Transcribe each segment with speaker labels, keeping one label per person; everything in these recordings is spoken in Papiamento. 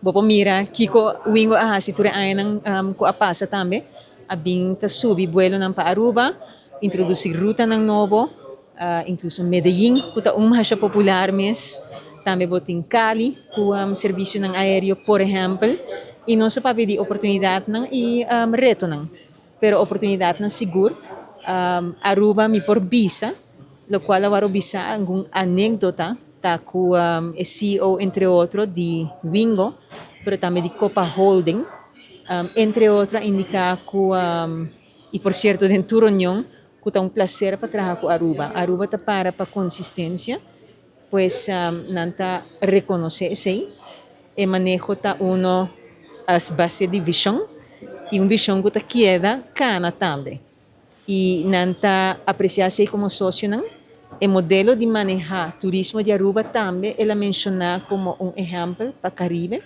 Speaker 1: Bo por mira kico Wingo a haci tur e añanan cu a pasa tambe. A bin ta subi buelonan pa Aruba, introduci rutanan nobo, incluso Medellin cu ta un masha popular mes. Tambe bo tin Cali cu servicionan aereo, por ehempel. Y nos a papia di oportunidadnan y retonan. Pero oportunidadnan sigur. Aruba mi por bisa, locual a worde bisa algun anecdota ta cu e CEO, entre otro, di Wingo, pero tambe di Copa Holding, entre otro, a indica cu, y por cierto den tur reunion, cu ta un placer pa traha cu Aruba. Aruba ta para pa consistencia, pues nan ta reconoce esey. E maneho ta uno a base di vision y un vision cu ta keda cana tambe. Y nan ta aprecia esey como socionan. E modelo di maneha turismo di Aruba tambe el a menciona como un ehempel pa Caribe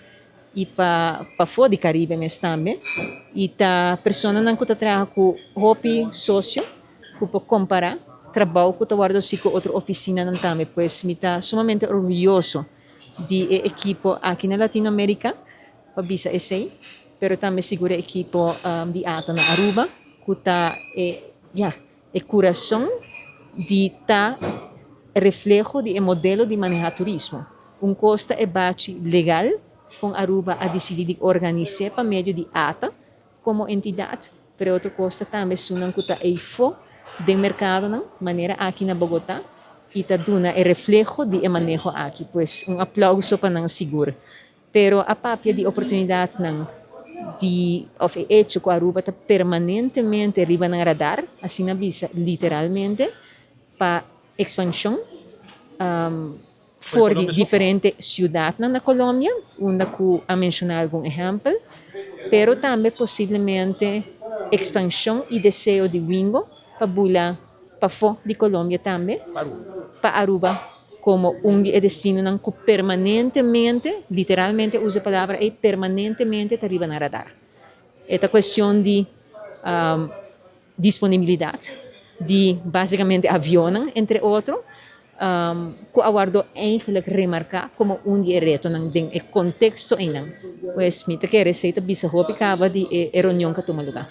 Speaker 1: y pa pafo di Caribe mes tambe. Y ta personanan cu ta traha cu hopi socio cu por compara trabou cu ta wordo haci cu otro oficinanan tambe. Pues mi ta sumamente orguyoso di e ekipo aki na Latinoamerica pa bisa esey, pero tambe sigur e ekipo di ATA na Aruba cu ta e, ya, e curason di ta refleho di e modelo di maneha turismo. Un cos ta e bachi legal con Aruba a dicidi di organise pa medio di ATA como entidad, pero otro cos ta tambe esunnan cu ta eyfo den mercadonan, manera aki na Bogota, y ta duna e refleho di e maneho aki. Pues un aplauso pa nan sigur. Pero a papia di oportunidadnan di of e hecho cu Aruba ta permanentemente riba nan radar, asina bisa literalmente, pa expansion for di diferente ciudadnan na Colombia, unda cu a menciona algun ehempel, pero tambe posiblemente expansion y deseo di Wingo pa bula pafo di Colombia tambe, pa Aruba como un di e destinonan cu permanentemente, literalmente usa e palabra ey, permanentemente ta riba nan radar. E ta cuestion di disponibilidad di basicamente avionnan, entre otro, cu a wordo eigenlijk remarca como un di e retonan den e contexto eynan. Pues mi ta kere esey ta bisa hopi caba di e reunion cu a tuma lugar.